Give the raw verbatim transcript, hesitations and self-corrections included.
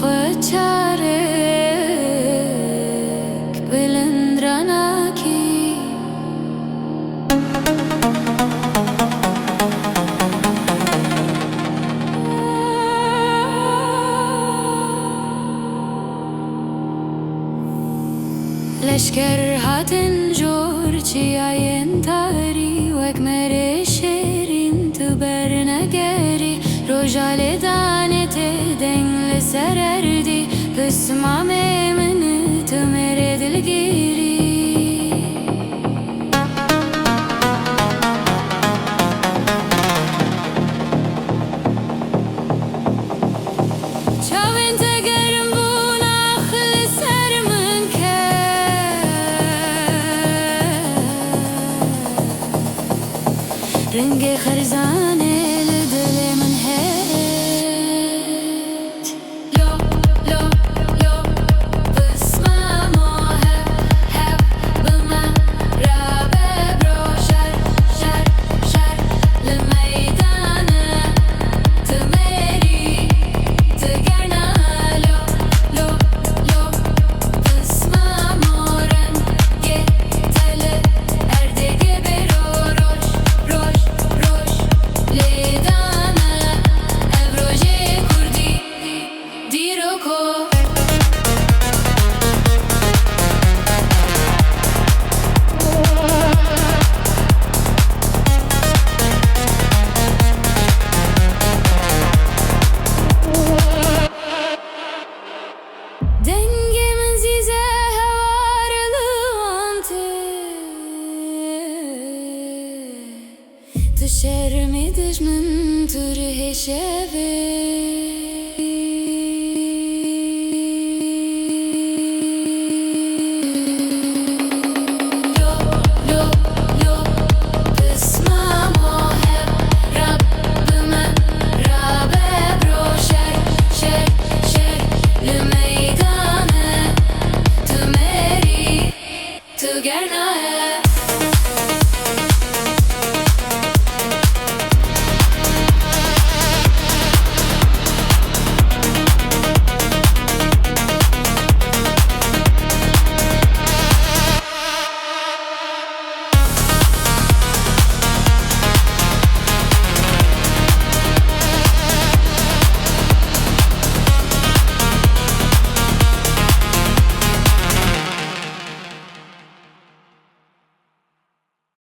We çarek bilind ranakî. Leşker hatin jor çiyayên tarî, wek merê şêrîn tu bernegerî. Roja lêdanê tê deng li ser erdî, pismamê min tu mêrê dilgîrî. Çavên te germ bûn, ax li ser min ket. Ringê xerzanê li dilê min het. Lo, lo, lo, pismamo hev, hev, bi me rabe bro şer, şer, şer, li meydane. Tu mêrî, tu gerna, lo, lo, lo, pismamo rengê te li erdê gê bêro roj, roj, roj, lêdane. Ev rojê kurdî dîroko. Dengê min zîze hewar li wan tê. Tu şermê dijmin, tu rihê şevê.